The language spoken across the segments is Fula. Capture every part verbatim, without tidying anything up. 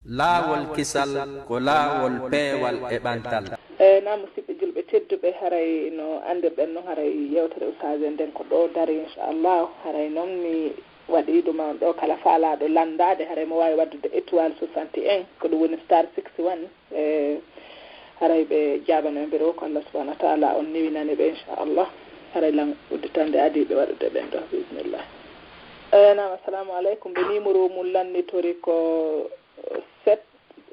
Laawol kisal ko laawol peewal e ɓantal. E na musidɓe julɓe tedduɓe, haray no anndirɗen no haray yewtere Oustaz en nden ko ɗo dari, inchallah. Haray noon mi waɗi ɗum on ɗo, kala faalaaɗo lanndaade, haray mo waawi waɗdude étoile soixante et un, ko ɗum woni star six one. E haray ɓe jaabano e mbiro ko Allah subhanahu wa taala on newinani ɓe, inchallah. Haray lan udditande adii ɓe waɗude ɓen ɗo, bismillah. E naam, assalamu aleykum. Ɓe numéro mum lannitori ko sept,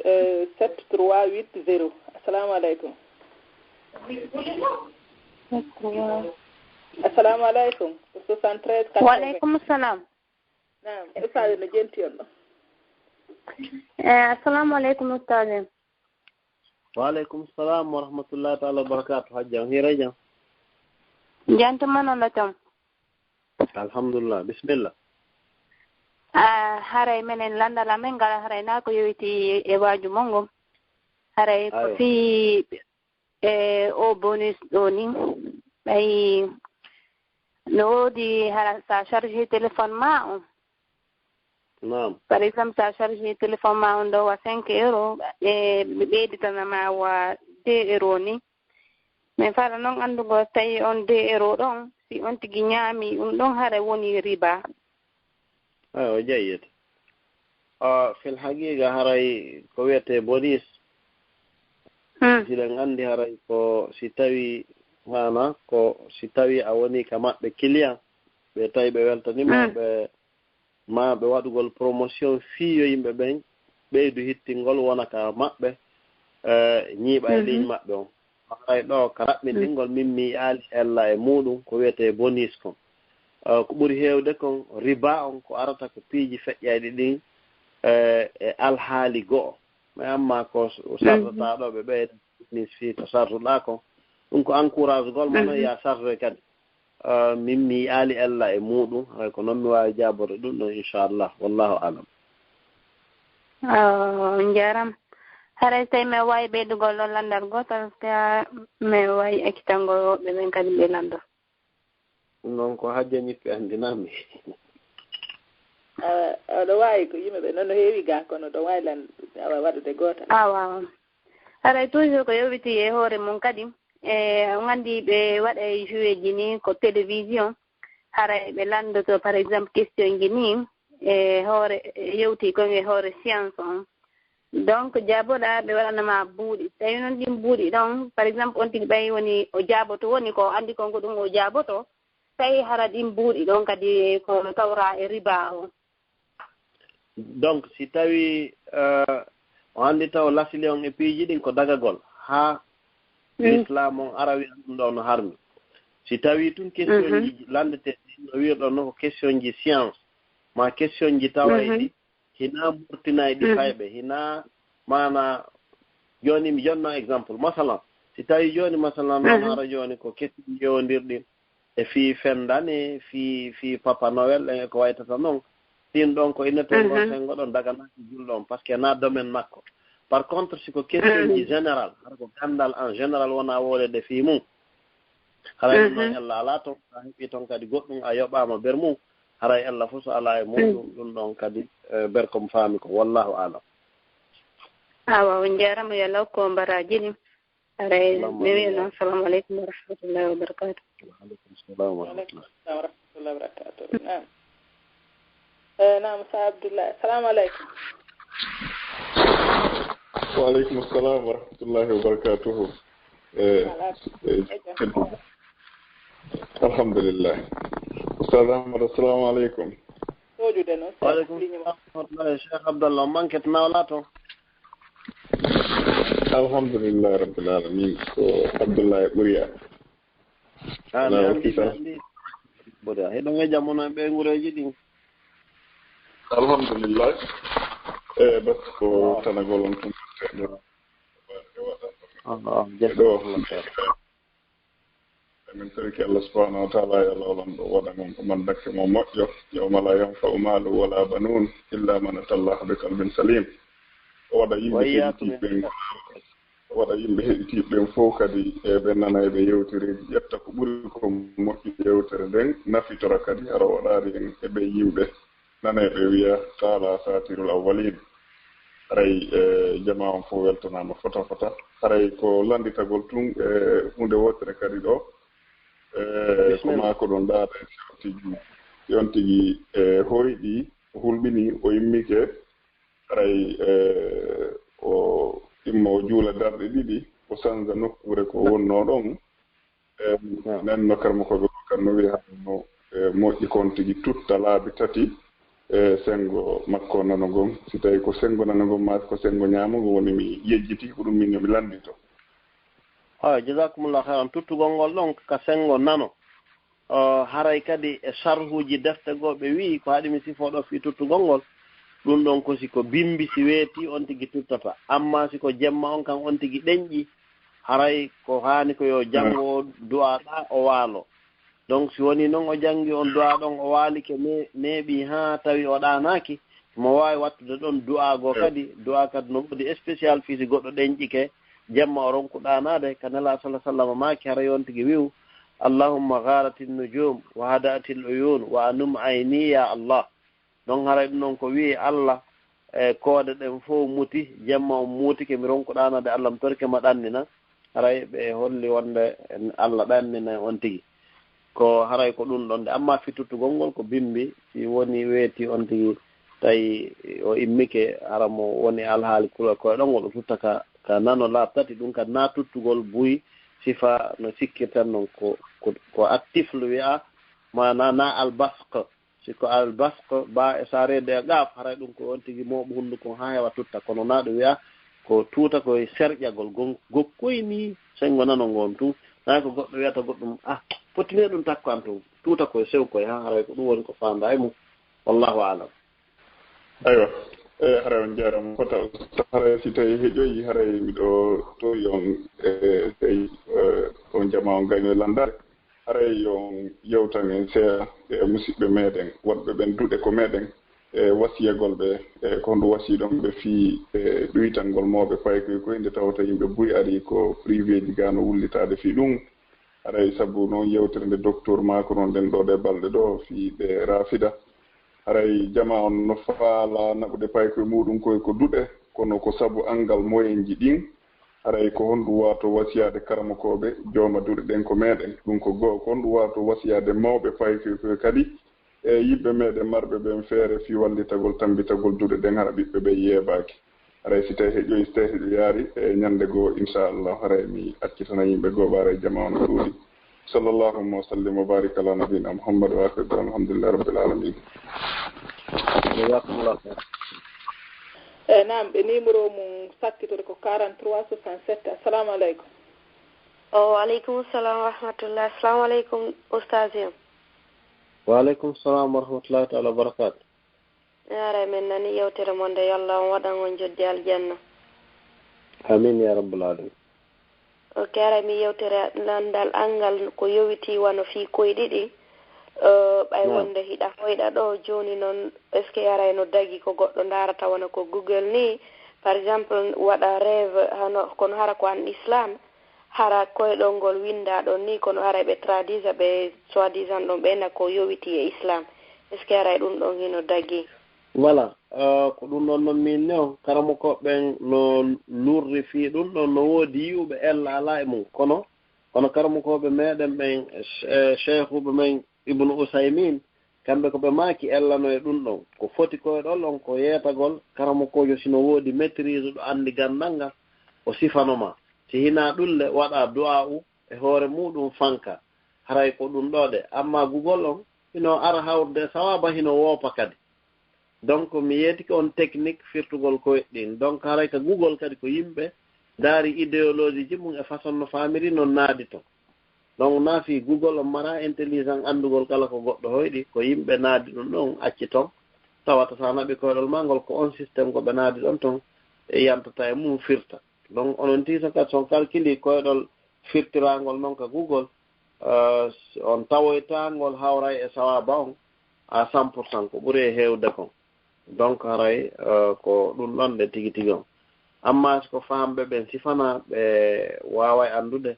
euh, sept trois huit zéro. Assalamu aleykum. Assalamu aleykum. Ko soixante-treize quatre-vingts. Wa aleykum salam. Naam, ustaade no jenti on ɗo. Eh, assalamu aleykum, ustaade. Wa aleykum salam wa rahmatullahi taala wa barakatuh. Hajja, on hiiray jam? Jam tan, man on la jam? Alhamdulillah, bismillah. Ah, haray menen lanndal amen ngal, haray na ko yowiti e waaju mon ngon. Haray ko Ayo. fii e o bonus ɗo ni. Ɓay no woodi hara sa charge téléphone ma on. Naam. Par exemple, sa charge téléphone ma on ɗo wa cinq euro, e ɓe ɓeyditana ma wa deux euro ni. Min faala noon anndugol, so tawii on deux euro ɗon, si on tigi ñaami ɗum ɗon, hara woni riba. Ayo, jayyata. Ah, fil haqiqa, haray ko wiyetee bonus. Hmm. Siɗen anndi haray ko si tawii, maana ko si tawii a woni ka maɓɓe client, ɓe tawi ɓe weltaniima, Hmm. ɓe ma ɓe waɗugol promotion fii yo yimɓe ɓen ɓeydu hittingol wona ka maɓɓe, eh, ñiiɓa e Mhm. ligne maɓɓe on. Haray ɗo ka raɓɓinɗingol min mi yi'aali ella e muuɗum ko wiyetee bonus kon. Eh, ko ɓuri heewde kon riba on ko arata ko piiji feƴƴayɗi ɗin, eh, e alhaali go'o. Mais amma ko s-, Mhm. sartotaaɗo ɓe ɓeyda bonus fii ko sartuɗaa kon. Ɗum ko encouragegol ma non Mhm. ya sartoy kadi. Ah, min mi yi'aali ella e muuɗum, hay ko noon mi waawi jaaborde ɗum ɗon, inchallah. Wallahu alam. Ah, on njaaraama. Haray so tawii mi waawi ɓeydugol ɗon lanndal gootal, so tawii mi waawi ekkitangol woɓɓe ɓen kadi ɓe lanndoo. Ɗum noon ko Hajja Ñippi anndinaa mi. Ah, oɗo waawi ko yimɓe ɓe noon no heewi gaa, kono ɗo waawi lan-, awa waɗude gootal. Awa, awa. Haray toujours ko yowitii e hoore mum kadi. E, on anndi ɓe waɗay joueji ni ko télévision. Haray ɓe lanndoto, par exemple, question ji ni e hoore, yewti kon e hoore science on. Donc, jaaboɗaa ɓe waɗana ma buuɗi. Tawi noon ɗin buuɗi ɗon, par exemple, on tigi ɓay woni o jaaboto, woni ko o anndi kon ko ɗum o jaaboto, tawi hara ɗin buuɗi ɗon kadi ko tawra e riba o. Donc, si tawi, eh, o anndi taw lasili on e piiji ɗin ko dagagol, haa Mm. l'islam on ara wi'a ɗum ɗo no harmi. Si tawi tun question Mhm. ji lanndete ɗin no wi'irɗon no ko question ji science, ma question ji tawayɗi, Mhm. hina murtinayɗi Mm. fayɓe, hina maana, jooni mi jonna exemple. Masalan, si tawi jooni masalan noon Mhm. hara jooni ko question yewondirɗi, e fii fendani, fii, fii Papa Noël en e ko waytata noon. Ɗin ɗon ko innetee ngol Mhm. senngo ɗon daganaaki julɗo on, parce que na domaine makko. Par contre, si ko question ji Mhm. général, hara ko ganndal en général wona wooleede fii mum. Haray ɗum ɗon Mhm. ella alaa toon, a heɓii toon kadi goɗɗum, a yoɓaama ber mum. Haray ella fof so alaa e mum, Mm. ɗum, ɗum ɗon kadi, eh, ber ko mi faami ko. Wallahu alam. Awa, on njaaraama, yo Allah hokku on baraaji ɗin. Haray, Allahumma mi wiya amin. Noon, assalamu aleykum wa rahmatullahi wa barakatuh. Wa aleykum salam wa rahmatullah. Wa aleykum salam wa rahmatullahi wa barakatuh. Naam. Eh, naam, Sa Abdoulaye. Assalamu aleykum. Wa aleykum salam wa rahmatullahi wa barakatuh. Eh, Ala. eh, Ejo. Alhamdulillah. Ustaz Ahmad, assalamu aleykum. Sojude noon, Wa aleykum salam wa rahmatullahi. Cheikh Abdallah, on manquete nawla toon. Alhamdulillahi Rabbil Alamin. Ko Abdullahi Ɓuriya. Ah, mi Alaa anndi, mi anndi. Ɓuriya. Hiɗon e jam, onon ɓe ngureeji ɗin? Alhamdulillah. E, bas ko tanagol on tun. Ah, ah, ɗo. Jazakallah khair. Emin torike Allah subhanahu wa taala, yo Allah onon ɗo waɗa mon ko man dakke mo moƴƴo, yawma la yanfa'u malu wala banun illa man atallaha bi qalbin salim. O waɗa yimɓe heɗitiiɓe ɓen, o waɗa yimɓe heɗitiiɓe ɓen fof kadi e ɓe nanayɓe yewtereeji, ƴetta ko ɓuri ko moƴƴi yewtere nden, nafitora kadi, hara o waɗaali en e ɓe yimɓe nanayɓe wiya, qala asatirul awwalin. Haray e jama on fof weltanaama fota fota. Haray ko lannditagol tun e huunde wootere kadi ɗo. E ko maa ko ɗon ɗaada e si on tigi, si on tigi e hoyɗi, o hulɓini, o immike, haray e o imma o juula darɗe ɗiɗi, o sanza nokkuure ko wonnoo ɗon. E nen no karmo ko ɓe kan no wiya no e moƴƴi kon tigi tutta laabi tati e senngo makko nano ngon. Si tawi ko senngo nano ngon maa ko senngo ñaamo ngon woni mi yejjiti ko ɗum min yo mi lanndito. Ayo, jazakumullah khairan. Tuttugol ngol ɗon ka senngo nano. O, haray kadi e sarhuuji defte goo ɓe wi'i ko haɗi mi sifoo ɗo fii tuttugol ngol. Ɗum ɗon ko si ko bimbi si weeti on tigi tuttata. Amma si ko jemma on kan on tigi ɗenƴi, haray ko haani ko yo janngo o du'a ɗa o waalo. Donc si woni non o janngi on du'a ɗon o waalike ne-, neeɓi haa tawi o ɗaanaaki, mo waawi wattude ɗon du'a goo kadi, du'a kadi no woodi spécial fii si goɗɗo ɗenƴike, jemma o ronku ɗaanaade, ka Nelaaɗo sallallaahu alayhi wa sallam maaki hara yon tigi wi'u, "Allahumma gharati nujum, wa hada'ati al-uyun, wa anum ayni ya Allah." Ɗon haray ɗum non ko wi'i Allah, e koode ɗen fow muti, jemma on muutike, mi ronku ɗaanaade Allah, mi torike ma ɗannina. Haray ɓe holli wonde en Allah ɗannina on tigi. Ko haray ko ɗum ɗon de, amma fii tuttugol ngol ko bimbi, si woni weeti on tigi tawi o immike, hara mo woni alhaali kula koye ɗon ngol o tutta ka, ka nano laabi tati, ɗum kadi na tuttugol buy, sifa no sikkirten non ko, ko, ko attiflu wi'a, maana na albasq. Si ko albasq, ba e saareede e qaaf, haray ɗum ko on tigi mooɓu hunduko haa hewa tutta. Kono na ɗum wi'a ko tuuta koye serƴagol, gon-, gokkoy ni senngo nano ngon tun. Na ko goɗɗo wi'ata goɗɗum, "Ah, pottinee ɗum takko an tun." Tuuta koye sew koye, haa haray ko ɗum woni ko faandaa e mum. Wallahu a'lam. Aywa, e haray on jaaraama fota. Haray si tawi heƴoyi, haray miɗo tori on, e tawi, e, on jama on gaño e landaare. Haray yo on yewtan en seeɗa e musiɓɓe meɗen, waɗɓe ɓen duɗe ko meɗen, e wasiyagol ɓe, e ko honɗum wasiyiɗon ɓe fii, e ɗuytangol mawɓe paykoy koy, nde tawata yimɓe buy ari ko privéji gaa no wullitaade fii ɗum. Haray sabu noon yewtere nde docteur maako noon ɗen ɗoo ɗe balɗe ɗoo fii ɓe raafida. Haray jama on no faala naɓude paykoy muuɗum koy ko duɗe, kono ko sabu anngal moyenji ɗin. Haray ko honɗum waato wasiyaade karamokooɓe, jooma duɗe ɗen ko meɗen? Ɗum ko go'o. Ko honɗum waato wasiyaade mawɓe paykoy koy kadi e yimɓe meɗen marɓe ɓen feere fii wallitagol tammbitagol duɗe ɗen hara ɓiɓɓe ɓen yeebaaki? Haray si tawi heƴoyi, si tawi heƴo yaari, e ñannde goo, inchallah, haray mi accitana yimɓe goo ɓaara e jama on no ɗuuɗi. Sallallahu wa sallim wa barik ala nabiyina Muhammad wa akhir da'wana alhamdulillahi rabbil alamin. Jazakumullah khair. E naam, ɓe numéro mum sakkitorde ko quarante-trois soixante-sept. Assalamu aleykum. O, wa aleykum salam wa rahmatullah. Assalamu aleykum, ustaz en. Wa aleykum salam wa rahmatullahi taala wa barakatuh. Haray min nani yewtere mon nde, yo Allah on waɗan on joddi aljanna. Amin ya rabbal alamin. Ok, haray mi yewtere landal angal ko yowiti wano fii koyɗi ɗin. Eh, ɓay wonde hiɗa hoyɗa ɗo jooni non, est-ce que haray no dagi ko goɗɗo ndaarata wano ko Google ni, par exemple, waɗa rêve, hano, kono hara ko an Islam, hara koyɗol ngol winndaa ɗon ni, kono haray ɓe traduisa ɓe soi-disant ɗon ɓe na ko yowiti e Islam. Est-ce que haray ɗum ɗon hino dagi? Voilà, eh, ko ɗum ɗon non min ne on, karamokooɓe ɓen no lurri fii ɗum ɗon, no woodi yi'uɓe ella alaa e mum, kono, kono karamokooɓe meɗen ɓen, eh, sheikhuɓe men Ibnu Usaymin, kamɓe ko ɓe maaki ella no e ɗum ɗon. Ko foti koyɗol on ko yeetagol karamokoojo si no woodi maîtrise ɗo anndi ganndal ngal, o sifano ma. Si hinaa ɗum le, waɗa du'aa'u e hoore muuɗum fanka. Haray ko ɗum ɗoo de. Amma Google on, hino ara hawrude e sawaaba, hino woopa kadi. Donc, mi yeetike on technique firtugol koyɗi ɗin. Donc, haray ka Google kadi ko yimɓe ndaari idéologie ji mum e façon no faamiri non naadi ton. Donc, na fii Google on mara intelligent anndugol kala ko goɗɗo hoyɗi, ko yimɓe naadi ɗum ɗon acci ton. Tawata sa naɓi koyɗol maa ngol ko on système ko ɓe naadi ɗon ton e yantata e mum firta. Donc, onon tigi so kadi so on calculi koyɗol firtiraangol non ka Google, eh, on tawoyta ngol hawray e sawaaba on à cent pour cent, ko ɓuri e heewde kon. Donc, haray, eh, ko ɗum ɗon de tigi tigi on. Amma si ko faamɓe ɓen sifana, ɓe waaway anndude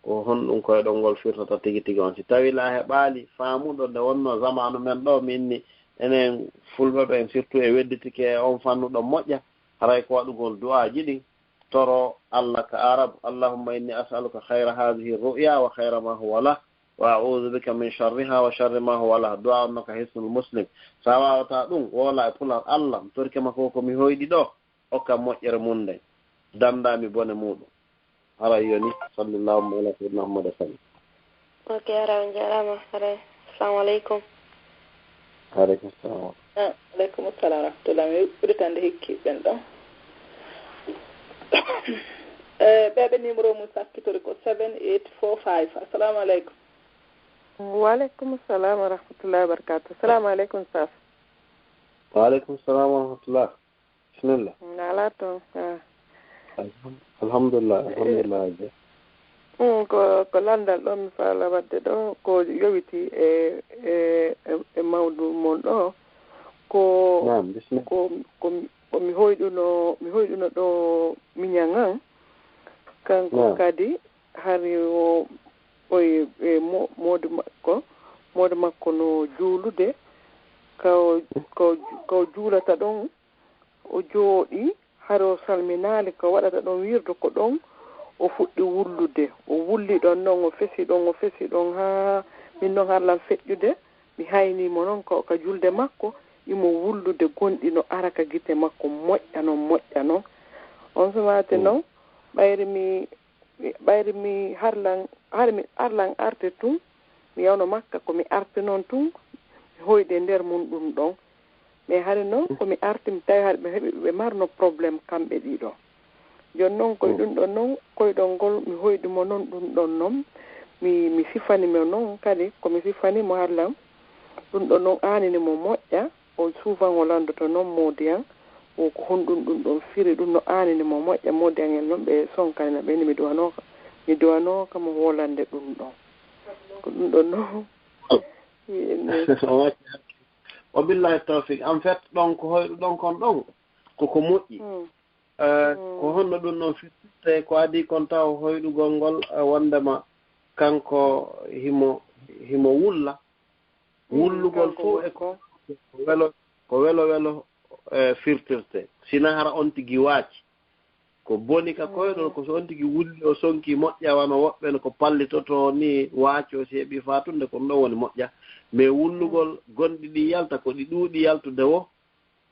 ko honɗum koyɗol ngol firtata tigi tigi on. Si tawi la heɓaali faamuɗo nde wonnoo zamaanu men ɗo, mi inni enen fulɓe ɓen, surtout e wedditike e on fannu ɗon moƴƴa, Haray ko waɗugol du'aaji ɗin, toro Allah ka Arab, "Allahumma inni as'aluka khayra hadhihi ru'ya wa khayra ma huwa lah, wa a'udhu bika min sharriha wa sharri ma huwa lah." Du'a on no ka Hisnul Muslim. Sa wawata ɗum, wola e Pular, "Allah, mi torike ma ko ko mi hoyɗi ɗo, okka moƴƴere mum nden. Danda mi bone muɗum." Haray yoni, sallallahu ala sayyidina Muhammad wa sallam. Ok, haray on jarama. Haray, assalamu alaikum. Alaikum salam. Ah, alaikum salam wa rahmatullah. Mi ɓuri tande hikki ɓen ɗon. Eh, ɓe ɓe numéro mum sakkitori ko seven eight four five. Assalamu alaikum. Wa alaikum salam wa rahmatullahi wa barakatuh. Assalamu alaikum, Saf. Wa alaikum salam wa rahmatullah. Bismillah. Ngalaa toon, ah. Alham-, alhamdulillah, alhamdulillah, Hajja. Mm, ko, ko lanndal ɗo mi faala waɗde ɗo, ko yowiti e, e, e, e mawdu mon ɗo. Ko, naam, bismillah. Ko, ko, ko mi hoyɗuno, mi hoyɗuno ɗo miñan an. Kanko, naam, kadi hari o, o e, e mo-, moodi makko, moodi makko no juulude. Ka o, ka o, ka o juulata ɗon, o jooɗii, hari o salminaali ko waɗata ɗon wirdo ko ɗon, o fuɗɗi wullude. O wulli ɗon non, o fesi ɗon, o fesi ɗon, haa min non hallan feƴƴude. Mi haynii mo non ko ka julde makko, imo wullude gonɗi no ara ka gite makko, moƴƴa non, moƴƴa non. On sumaate non, ɓayri mi, ɓayri mi harlan, hari mi harlan arte tun, mi yawno Makka, ko mi arte non tun, mi hoyde nder mun ɗum ɗon. Mais hari non, ko mi arti, mi tawi hari ɓe heɓi, ɓe marno problème kamɓe ɗiɗo. Jon non, koye ɗum ɗon non, koyɗol ngol, mi hoyɗi mo non ɗum ɗon non. Mi, mi sifani mo non kadi, ko mi sifani mo harlan. Ɗum ɗon non aanini mo moƴƴa, o souvent o landoto non moodi an, o ko honɗum ɗum ɗon firi, ɗum no aanini mo moƴƴa, moodi an en non ɓe sonkanina ɓe ni, mi duwanooka, mi duwanooka mo wolande ɗum ɗon. Ko ɗum ɗon non. O billahi tawfiq. En fait, ɗon ko hoyɗu ɗon kon ɗon, ko ko moƴƴi. Mm. Eh, mm, ko honno ɗum ɗon firtirte? Ko adii kon taw hoyɗugol ngol, eh, wondema kanko himo, himo wulla. Mm, wullugol kanko fof e ko, ko welo, ko welo welo, eh, firtirte. Sina hara on tigi waaci. Ko boni ka koyɗol, mm, ko so on tigi wulli, o sonki moƴƴa, wano woɓɓe no ko pallitoto ni, waaco si heɓi fatunde, ko ɗon woni moƴƴa. Mais wullugol, mm, gonɗi ɗi yalta, ko ɗi ɗuuɗi yaltude wo,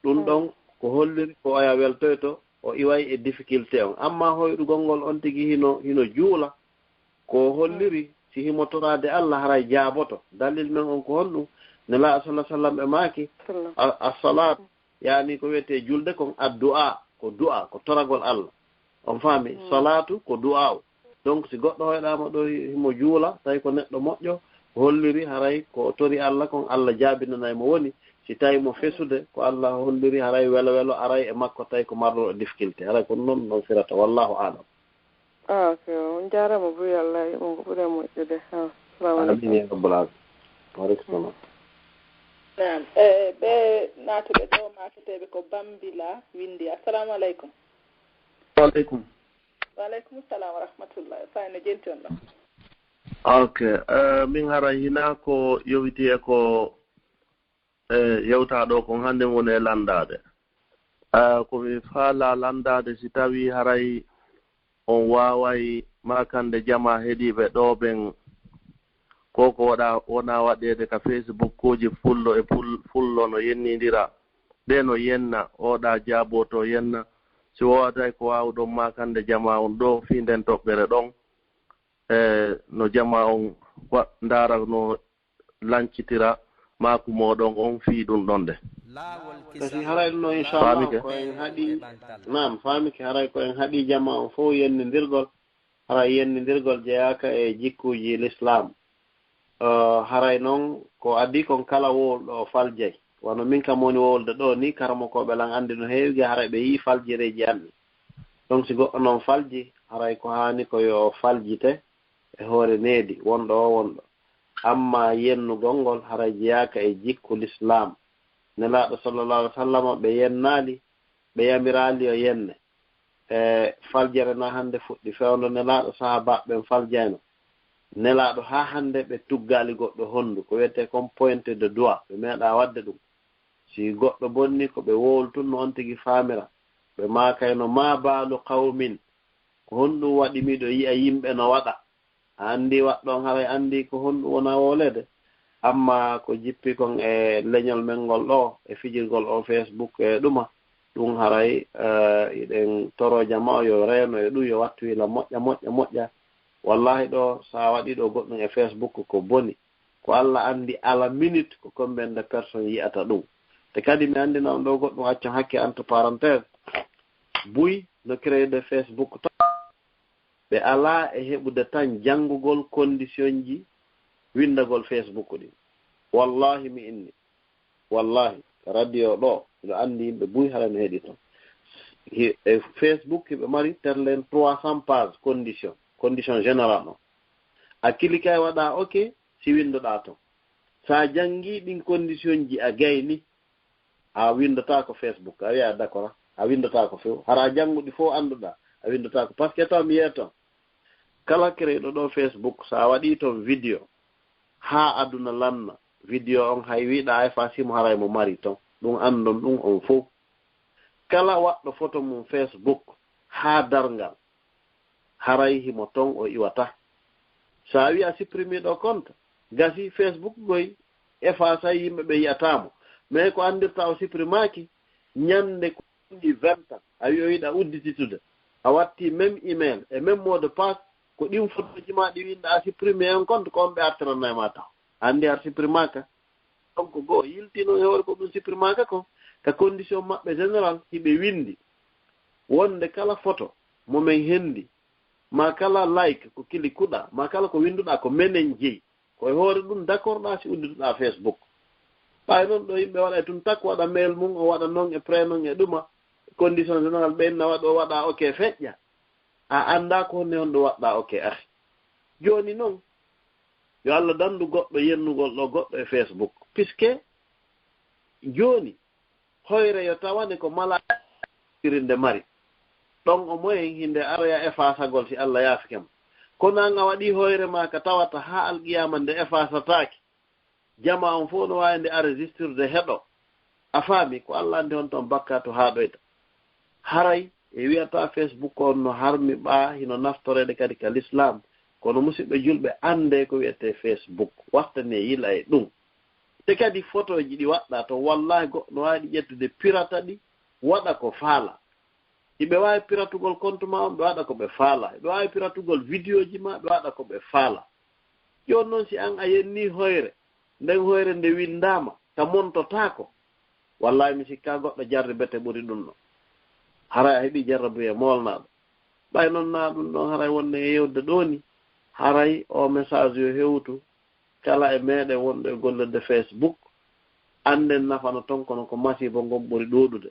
ɗum, mm, ɗon ko holliri ko oya weltoyto, o iway e difficulté on. Amma hoyɗugol ngol on tigi hino, hino juula, ko holliri, mm, si himo toraade Allah, haray jaaboto. Dalil men on ko honɗum? Nelaaɗo sallallahu alaihi wasallam ɓe maaki, sallam, a-, as-salaat, mm, yaani ko wiyetee julde kon, addu'a, ko du'a, ko toragol Allah. On faami? Mm. Salaatu ko du'a o. Donc, si goɗɗo hoyɗaama ɗo, hi-, himo juula, tawi ko neɗɗo moƴƴo, ko holliri haray ko o tori Allah kon, Allah jaabinanay mo woni. Si tawi mo fesude, ko Allah holliri haray welo welo aray e makko, tawi ko marɗo difficulté. Haray ko non, non firata. Wallahu a'lam. Ah, ok. On jaaraama buy, Allah e on ko ɓuri moƴƴude. Ah, assalamu alaikum. Amin ya rabbal alamin. Wa alaikum salam. Naam. Eh, ɓe naatuɓe ɗo, maaketeeɓe ko Bambila windi. Assalamu alaikum. Wa alaikum. Wa alaikum salam wa rahmatullah. Fayno jenti on ɗo. Ok. Eh, min hara hina ko yowiti e ko, eh, yewta ɗo kon hannde woni e landaade. Eh, ko mi faala landaade, si tawi haray on waaway maakande jamaa heɗiiɓe ɗo ɓen, ko ko waɗa, wona waɗeede ka Facebook kuuji pullo e pul-, pullo no yennindira, ɗe no yenna, oɗa jaabo to yenna. Si wowatay ko waawuɗon maakande jamaa on ɗo fii nden toɓɓere ɗon, e no jamaa on wa-, ndaara no lancitira maaku mooɗon on fii ɗum ɗon de. Kasi haray ɗum ɗo, inchallah, faamike, ko en haɗi, naam, faamike, haray ko en haɗi jamaa on fof yennindirgol, haray yennindirgol jeyaaka e jikkuuji l'islam. Eh, haray noon ko adii kon kala wowluɗo o faljay. Wano min kam woni wowlude ɗo ni, karamokooɓe lan anndi no heewi, ga haray ɓe yii faljireeji an ɗi. Donc si goɗɗo noon falji, haray ko haani ko yo faljite e hoore needi, wonɗo o wonɗo. Amma yennugol ngol haray jeyaaka e jikku l'islam. Nelaaɗo sallallahu alaihi wa sallam ɓe yennaali, ɓe yamiraali yo yenne. E faljere na hannde fuɗɗi, fewndo Nelaaɗo sahaabaaɓe ɓen faljayno. Nelaaɗo haa hannde ɓe tuggaali goɗɗo honndu, ko wiyetee kon pointe de doigt, ɓe meeɗaa waɗde ɗum. Si goɗɗo bonni, ko ɓe wowlu tun no on tigi faamira. Ɓe maakayno, "Ma baalu qawmin, ko honɗum waɗi miɗo yi'a yimɓe no waɗa?" A anndi waɗɗon haray anndi ko honɗum wona wooleede. Amma ko jippi kon e leñol men ngol ɗo, e fijirgol on Facebook e ɗuma, ɗum haray, eh, iɗen toro jama o yo reeno e ɗum, yo wattu hila moƴƴa, moƴƴa, moƴƴa. Wallahi ɗo, so a waɗi ɗo goɗɗum e Facebook ko boni. Ko Alla anndi, à la minute, ko combien de personnes yi'ata ɗum. Te kadi mi anndina on ɗo goɗɗum, accon hakke entre parenthèse. Buy no créer de Facebook tan. Ɓe alaa e heɓude tan janngugol condition ji winndagol Facebook ɗin. Wallahi mi inni. Wallahi, radio ɗo, miɗo anndi yimɓe buy hara no heɗi ton. Hi-, e Facebook hiɓe mari terlen trois cents pages condition, condition générale on. A kilika e waɗa OK, si winndoɗaa ton. Sa janngi ɗin condition ji a gayni, a winndotaako Facebook, a wi'a d'accord, a winndotaako few. Hara a jannguɗi fof annduɗaa, a winndotaako. Parce que taw mi yeeto, kala kereyɗo ɗo Facebook, so a waɗi ton video, haa aduna lanna, video on hay wiɗa ay fa simo haray mo mari ton. Ɗum anndon ɗum on fof. Kala waɗɗo photo mum Facebook, haa darngal, haray himo ton o iwata. So a wi'a supprimer ɗo compte, gasi Facebook goy efface ay yimɓe ɓe yi'ataamo. Mais ko anndirta o supprimaaki, ñande ko ɗi vingt ans, a wi o yiɗa uddititude. A watti même email e même mot de passe, ko ɗin photoji ma ɗi winda a supprimer en compte, ko on ɓe artirana e ma taw. Anndi ar supprimaaka. Donc goo yilti noon e hoore ko ɗum supprimaaka ko, ka condition maɓɓe général, hiɓe winndi wonde kala photo mo men hendi, ma kala like ko kilikuɗa, ma kala ko winnduɗa ko menen jeyi. Ko e hoore ɗum d'accord ɗa si uddituɗa Facebook. Ɓay noon ɗo yimɓe waɗa e tun tak waɗa mail mum, o waɗa noon e prénom e ɗuma, condition général ɓe inna waɗa o waɗa OK feƴƴa. A annda ko honne honɗum waɗɗa OK ahi. Jooni noon, yo Allah danndu goɗɗo yennugol ɗo goɗɗo e Facebook. Puisque jooni, hoyre yo tawane ko mala irinde mari. Ɗon o moyen hinde aroya e fasagol si Allah yaafike mo. Kono an a waɗi hoyre ma ka tawata haa alqiyama nde efasataake. Jama on fof no waawi nde enregistrede heɗo. A faami, ko Allah anndi honto on bakkaatu haaɗoyta. Haray e wi'ata Facebook on no harmi ɓaa, hino naftoreede kadi ka l'islam. Kono musidɓe julɓe, annde ko wi'etee Facebook. Wattane yila e ɗum. Te kadi photoji ɗi waɗɗa to, wallahi goɗɗo no waawi ɗi ƴettude pirata ɗi, waɗa ko faala. Hiɓe waawi piratugol compte ma on, ɓe waɗa ko ɓe faala. Hiɓe waawi piratugol vidéo ji ma, ɓe waɗa ko ɓe faala. Jooni noon si an a yenni hoyre, nden hoyre nde winndaama, ka montotaako, wallahi mi sikka goɗɗo jarribete ɓuri ɗum ɗo. Haray a heɓi jarrabuye moolnaaɗo. Ɓay noon na ɗum ɗon haray wonde e yewde ɗo ni, haray o message yo hewtu kala e meɗen wonɗo e gollirde Facebook. Annden nafano ton kono ko masiibo ngon ɓuri ɗuuɗude.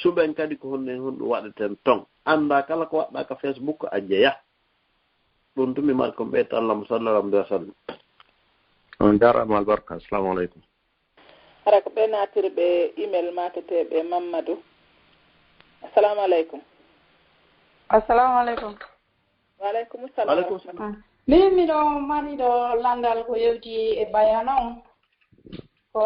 Suɓen kadi ko honno e honɗum waɗeten ton. Annda kala ko waɗɗa ka Facebook a jeya. Ɗum tun mi mari ko mi ɓeyta. Allahumma salli ala Muhammad wa sallim. On jarama albarka. Assalamu aleykum. Hara ko ɓe naatiri ɓe email maaketeeɓe Mammadu. Assalamu aleykum. Assalamu aleykum. Wa aleykum salam. Wa aleykum salam. Ah. Min miɗo mari ɗo landal ko yewti e bayana on. Ko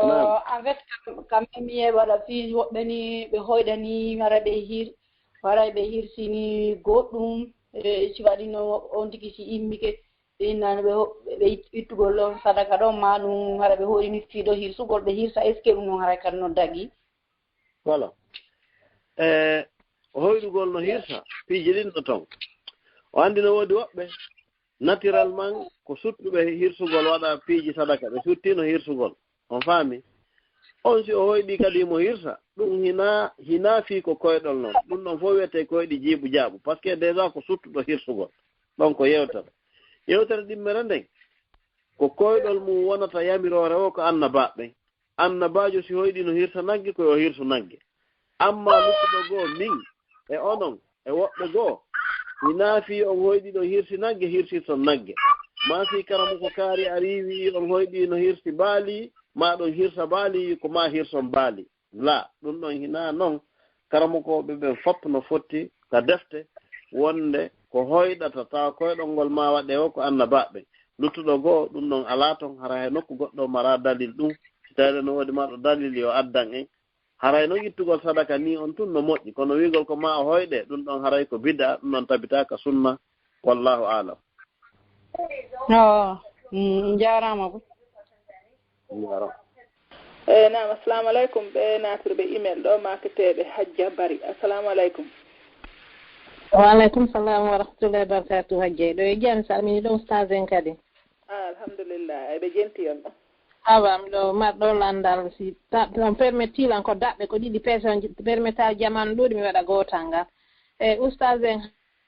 en fait, kam, kam min mi yeeɓa waɗa fii woɓɓe ni ɓe hoyɗani, hara ɓe hir-, hara ɓe hirsini goɗɗum, e si waɗino on tigi si immike, ɓe innani ɓe ho-, ɓe it-, ittugol ɗon sadaka ɗon, ma ɗum hara ɓe hoyɗini fii ɗo hirsugol, ɓe hirsa, est-ce que ɗum non hara kan no dagi? Voilà. E, hoyɗugol no hirsa, piiji ɗin no ton. O anndi no woodi woɓɓe, naturellement, ko suttuɓe hirsugol waɗa piiji sadaka, ɓe suttino hirsugol. On faami? On si o hoyɗi kadi mo hirsa, ɗum hina, hina fii ko koyɗol non. Ɗum ɗon fof wiyetee koyɗi jiiɓu jaaɓu. Parce que déjà ko suttuɗo hirsugol. Ɗon ko yewtere. Yewtere ɗimmere nden, ko koyɗol mum wonata yamiroore o ko annabaaɓe ɓen. Annabaajo si hoyɗi no hirsa nagge, ko yo hirsu nagge. Amma luttuɗo goo min e onon e woɓɓe goo, hinaa fii on hoyɗi ɗon hirsi nagge, hirsirton nagge. Maa fii karamuko kaari arii wi'i on hoyɗi no hirsi baali, maa ɗon hirsa baali, ko maa hirson baali. Laa, ɗum ɗon hinaa non. Karamokooɓe ɓen fop no fotti ka defte wonde ko hoyɗata tawa koyɗol ngol maa waɗe o ko annabaaɓe ɓen. Luttuɗo goo, ɗum ɗon alaa ton, hara hay nokku goɗɗo mara dalil ɗum. Si tawii no woodi marɗo dalil, yo addan en. Haray noon ittugol sadaka ni on tun no moƴƴi, kono wiigol ko ma o hoyɗe, ɗum ɗon haray ko bid'a, ɗum ɗon tabitaaka sunna. Wallahu aalam. O mm, njaaraama bo. Njaaraama. Eyi, naam, assalamu aleykum. Ɓe naatirɓe email ɗo, maaketeeɓe Hajja Bari. Assalamu aleykum. Wa aleykum salam wa rahmatullahi wa barakatuh, Hajja. Ɗo e jam, salmini ɗo ustaz en kadi. Ah, alhamdulillah. Eɓe jenti on ɗo. Awa, miɗo marɗo landal, si ta- on permetti lan ko daɓɓe ko ɗiɗi, person permetta jamanu ɗuuɗi mi waɗa gootal ngal. E ustaz en,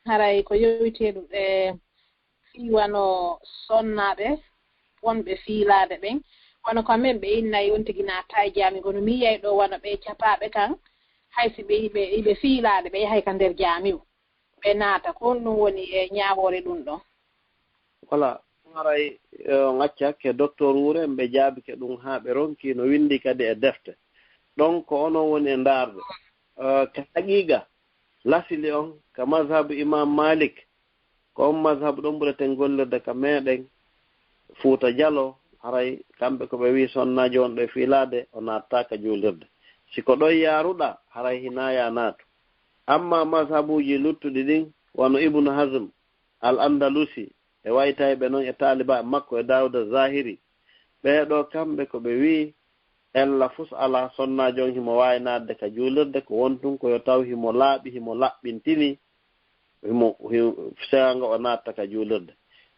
haray ko yewiteeɗo e fii wano sonnaaɓe wonɓe fiilaade ɓen, wano ko men ɓe innay on tigi naattaa e jaami, kono mi yiyay ɗo wano ɓe capaaɓe kan, hay si ɓe iɓe iɓe fiilaade ɓe yahay ka nder jaamiw ɓe naata, ko honɗum woni e ñaawoore ɗum ɗon? Wala, haray on acca ke doktor wuure ɓe jaabike ɗum haa ɓe ronki no winndi kadi e defte ɗon ko onon woni e ndaarde. Ka haqiiqa lasili on ka mazhabu imam malik, ko on mazhabu ɗon ɓureten gollirde ka meɗen fuuta jalo. Haray kamɓe ko ɓe wii sonnaajo on ɗo e fiilaade o naattaaka juulirde. Si ko ɗon yaaruɗa haray hinaa ya naatu. Amma mazhabuuji luttuɗi ɗin wano ibnu hazm al andalusi e waytayɓe non e taalibaaɓe makko e daawuda zahiri, ɓee ɗoo kamɓe ko ɓe wi'i ella fus alaa sonnaajo on himo waawi naatde ka juulirde, ko won tun ko yo taw himo laaɓi, himo laɓɓintini, himo sewaanga o naatta ka juulirde.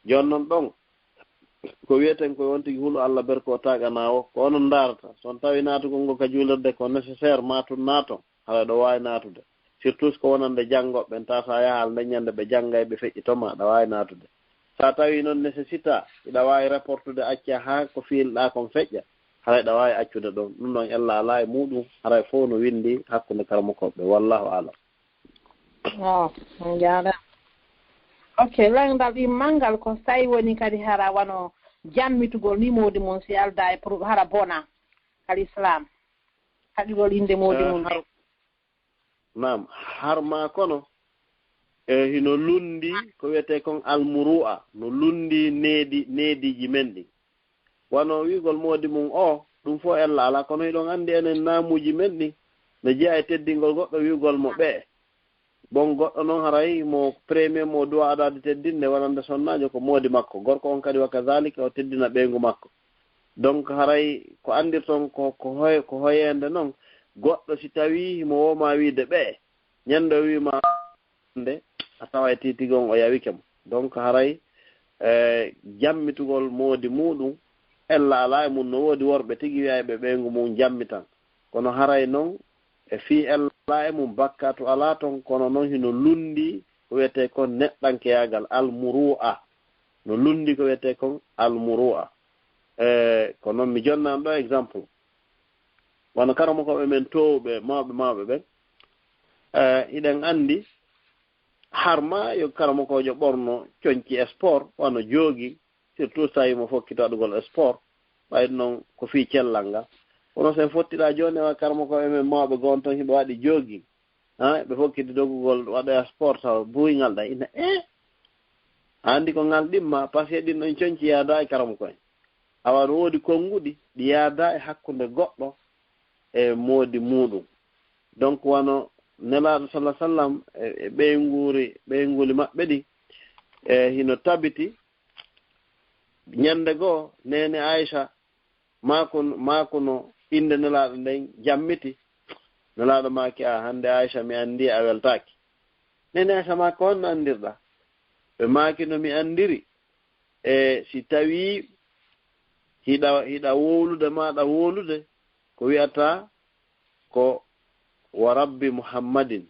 Jooni non ɗon ko wi'eten ko yo on tigi hulu Alla berko o taaganaa o, ko onon ndaarata so on tawi naatugol ngol ka juulirde ko nécessaire maa tun naaton. Haray ɗo waawi naatude, surtout ko wonande janngoɓe ɓen, tawa so a yahaali nden ñannde ɓe janngay ɓe feƴƴito ma, aɗa waawi naatude. So a tawii noon nécessita, hiɗa waawi reportude acca haa ko fiilɗaa kon feƴƴa, haray ɗa waawi accude ɗon. Ɗum ɗon ella alaa e muuɗum, haray fof no winndi hakkunde karamokooɓe ɓe. Wallaahu aalam. Waaw, on njaaraama. Ok, lanndal ɗimmal ngal ko so tawii woni kadi hara wano jammitugol nii moodi mum si aldaa e pour hara bona ka lislaam. Haɗugol innde moodi mum nden. Naam, har maa kono e hino lunndi ko wiyetee kon almuru'a, no lunndi needi neediiji men ɗin. Wano wi'ugol moodi mum o, ɗum fof ella alaa, kono hiɗon anndi enen naamuuji men ɗin no jeyaa e teddingol goɗɗo wi'ugol mo ɓee. Bon goɗɗo noon haray mo premier mo duwa adaade teddinde wonande sonnaajo ko moodi makko, gorko on kadi wa kazalika o teddina ɓeyngu makko. Donc haray ko anndirton ko ko hoy ko hoyeende noon, goɗɗo si tawii himo woomaa wiide ɓee, ñande o wiima nde a taway titigi on o yawike mo. Donc haray e jammitugol moodi muuɗum ella alaa e mum. No woodi worɓe tigi wi'ayɓe ɓeyngu mum jammitan, kono haray noon e fii ella alaa e mum bakkaatu alaa ton, kono noon hino lunndi ko wiyetee kon neɗɗankeyaagal, almuru'a. No lunndi ko wiyetee kon almuru'a. E ko noon mi jonnan ɗo exemple, wano karamokooɓe men toowɓe mawɓe mawɓe ɓen, e hiɗen anndi har maa yo karamokoojo ɓorno coñci e sport wano joogi, surtout so tawii mo fokkito waɗugol sport, ɓay noon ko fii cellal ngal. Kono so en fottiɗaa jooni e wa karamokooɓe men mawɓe goo on ton hiɓe waɗi joogi, ha ɓe fokkiti dogugol waɗoya sport tawa buuyngal ɗa ina e a anndi ko ngal ɗimma, parce que ɗin ɗon coñci yaadaa e karamoko en. Awa no woodi konnguɗi ɗi yaadaa e hakkunde goɗɗo e moodi muuɗum. Donc wano Nelaaɗo salla sallam e ɓeynguuri ɓeynguli maɓɓe ɗi e hino tabiti ñande goo neene Aysa maakuno innde Nelaaɗo nden jammiti. Nelaaɗo maaki, a hannde Aysa mi anndi a weltaaki. Neene Aysa maaki, ko honno anndirɗa? Ɓe maaki, no mi anndiri e si tawii hiɗa hiɗa wowlude maaɗa wowlude ko wi'ataa ko wa rabbi muhammadin,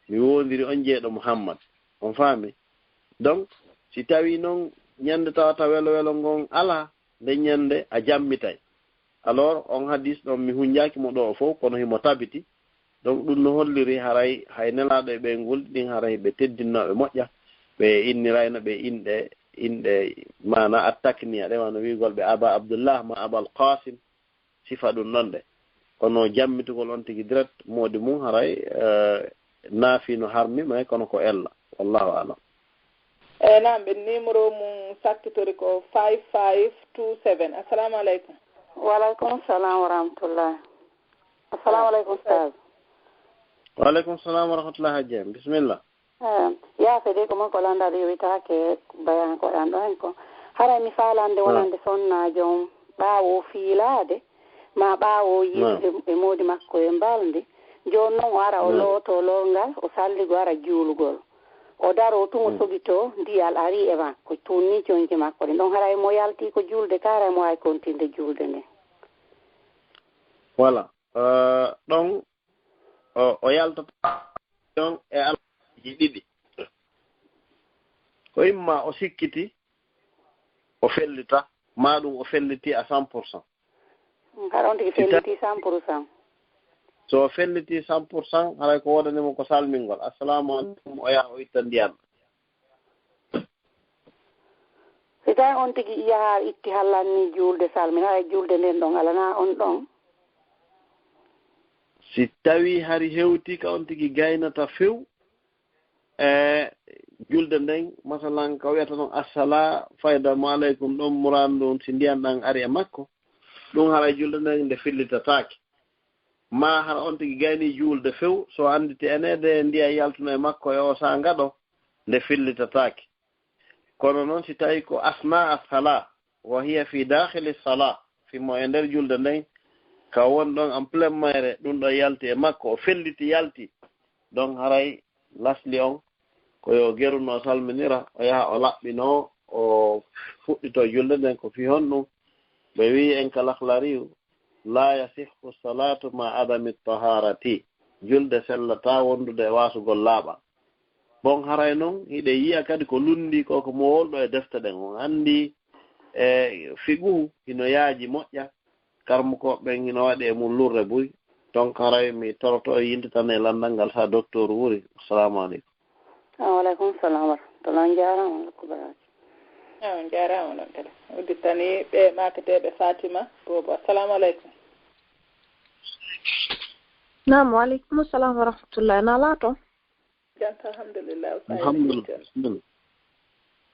mi wowndiri on jeyɗo muhammad. On faami? Donc si tawii noon ñande tawata welo welo ngon alaa, nden ñande a jammitay. Alors on hadis ɗon mi hunnjaaki mo ɗo o fof kono himo tabiti. Donc ɗum no holliri haray hay nelaaɗo e ɓeyngulɗi ɗin haray ɓe teddinnooɓe moƴƴa, ɓe innirayno ɓe inɗe inɗe maana attakniya ɗe wano wi'ugol ɓe aba abdullah ma abal qasim, sifa ɗum ɗon ɗe. Kono jammitugol on tigi direct moodi mum haray naafi no harmi may kono ko ella. Wallahu alam. Eyi naam, ɓen numéro mum sakkitori ko five five two seven. Assalamu aleykum. Wa aleykum salam wa rahmatullah. Assalamu aleykum, Ustaz. Wa aleykum salam wa rahmatullahi, Hajji Am. Bisimilla. Eh, yaafe de ko makko lanndaade yowitaake bayan ko waɗan ɗo hen ko. Haray mi faalande wonande sonnaajo on ɓaawo o fiilaade, ma ɓaawo o yiide e moodi makko e mbalndi. Jooni noon o ara o looto loorngal, o salligo ara juulugol. O daroo tun o sogitoo ndiyal arii e makko, tun ni coñce makko ɗen. Ɗon haray mo yalti ko juulde ka, haray mo waawi kontinde juulde nden. Voilà. Eh, ɗon o, o yaltata ɗon e alhaji ɗiɗi. Ko imma o sikkiti, o fellita, ma ɗum o felliti à cent pour cent. Haɗa on tigi felliti cent pour cent. So o felliti cent pour cent, haray ko woodani mo ko salmingol. Assalamu aleykum, o yaha o itta ndiyan. Si tawi on tigi yaha itti hallanni juulde salmin, haray juulde nden ɗon alana on ɗon. Si tawi hari hewti ka on tigi gaynata few, e julde nden, masalan, ka wiyata noon, "Assala, fayda mo aleykum," ɗon muraadu ndun, si ndiyan ɗan ari e makko, ɗum haray julde nden nde fillitataake. Ma hara on tigi gayni juulde few, so annditi eneede ndiyan yaltuno e makko e o saanga ɗo, nde fillitataake. Kono noon, si tawi ko asna as-sala, wa hiya fi dakhili sala, fimo e nder julde nden, ka won ɗon en plein mayre, ɗum ɗo yalti e makko, o felliti yalti, ɗon haray lasli on ko yo geruno salminira, o yaha o laɓɓino, o fuɗɗito julde nden. Ko fii honɗum? Ɓe wi'i en ka Lakhlariyu, "La yasihhu salatu ma adami taharati." Julde sellata wondude e wasugol laaɓa. Bon, haray non hiɗen yi'a kadi ko lundi ko, ko mo wolɗo e defte ɗen. On anndi, e, fiqhu hino yaaji moƴƴa, karmukooɓe ɓen hino waɗi e mum lurre buy. Donc, haray mi toroto e yintitane e lanndal ngal, sa docteur wuri. Assalamu aleykum. Wa aleykum salam wa rahmatullah. On jaaraama, on ko baraaji. Ah, on jaaraama non kadi. Udditani ɓe maaketeeɓe Fatima Bobo. Assalamu aleykum. Naam, wa aleykum salam wa rahmatullah. Na laato? Jam, alhamdulillah. Alhamdulillah. Bismillah.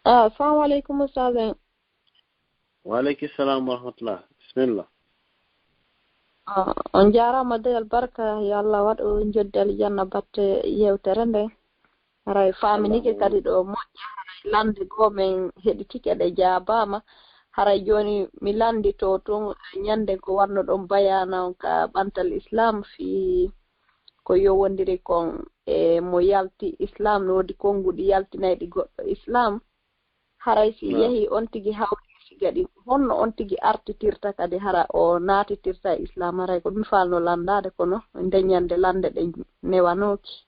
Ah, assalamu aleykum, Ustaz en. Wa aleykum salam wa rahmatullah. Bismillah. Ah, on jaaraama dey, albarka, yo Allah waɗu joddi aljanna batte yewtere nde. Haray faaminike kadi ɗo moƴƴa, haray lande goo men heɗitike ɗe jaabaama. Haray jooni mi landito tun ñande ko wanno ɗon bayaana on ka ɓantal Islam fii ko yowondiri kon e mo yalti Islam, no woodi konnguɗi yaltinayɗi goɗɗo Islam. Haray si yehi on tigi hawri siga ɗi, honno on tigi artitirta kadi hara o naatitirta e Islam? Haray ko ɗum falno landaade, kono nde ñande lande ɗe newanooki.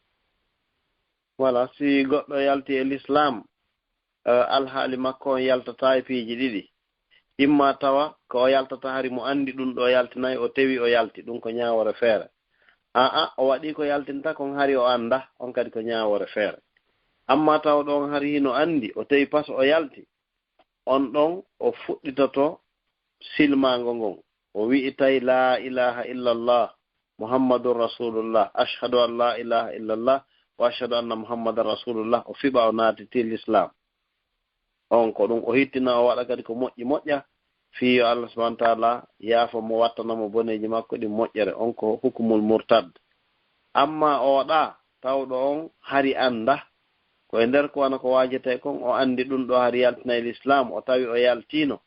Voilà, si goɗɗo yalti e l'Islam, eh, alhaali makko on yaltataa e piiji ɗiɗi. Imma tawa ko o yaltata hari mo anndi ɗum ɗo yaltinay, o tewi o yalti, ɗum ko ñaawoore feere. Aa, o waɗi ko yaltinta kon hari o annda, on kadi ko ñaawoore feere. Amma tawa ɗon hari hino anndi, o tewi pas o yalti, on ɗon o fuɗɗitoto silmaango ngon. O wi'itay, "La ilaha illallah, Muhammadun Rasulullah, ashhadu an la ilaha illallah, wa ashhadu anna Muhammadan Rasulullah." O fiɓa, o naatiti l'Islam. On ko ɗum o hittina, o waɗa kadi ko moƴƴi moƴƴa, fii yo Allah subhanahu wa ta'ala yaafo mo, wattana mo boneeji makko ɗin moƴƴere. On ko hukumul murtad. Amma o waɗa tawɗo on hari annda, ko e nder ko wano ko waajete kon, o anndi ɗum ɗo hari yaltinay l'Islam, o tawi o yaltiino,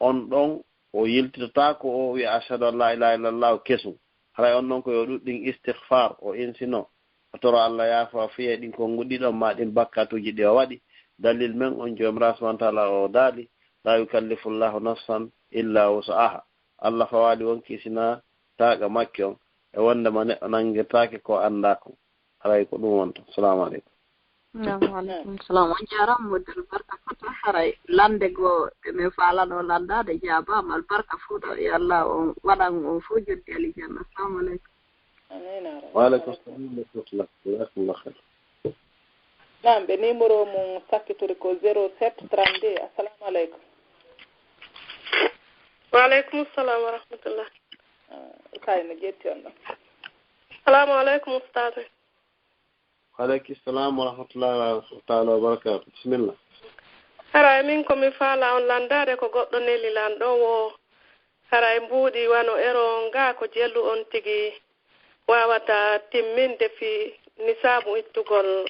on ɗon o yiltitotaako, o wi'a, "Ashhadu an la ilaha illallah," kesum. Haray on non ko yo ɗuɗɗin istighfar, o insino, o toro Allah yaafa fiye ɗin konnguɗi ɗon ma ɗin bakkatuuji ɗi o waɗi. Dalil men on, Joomiraaɗo subhanahu wa ta'ala o daali, "La yukallifu Allahu nafsan illa wus'aha." Allah fawaali wonki sina taaqa makki on, e wondema neɗɗo nangirtaake ko anndaa kon. Haray ko ɗum wonta. Assalamu aleykum. Naam, wa aleykum salam. On jaaraama, moƴƴere, albarka fota. Haray lande goo ɗe men faalano landaade jaabaama. Albarka fota, yo Allah on waɗan on fof joddi alijanna. Assalamu aleykum. Amiin, ya Rabbi. Wa aleykum salam wa rahmatullah. Jazakumullah khair. Naam, ɓe numéro mum sakkitori ko zéro sept trente-deux. Assalamu aleykum. Wa aleykum salam wa rahmatullah. Ah, kay no jetti on ɗon. Assalamu aleykum, Ustaz. Wa aleykum salam wa rahmatullahi wa ta'ala wa barakatuh. Bismillah. Haray min ko mi faala on landaade ko goɗɗo neli lan ɗon wo. Haray mbuuɗi wano ero nga ko jelu on tigi waawata timminde fii nisaabu ittugol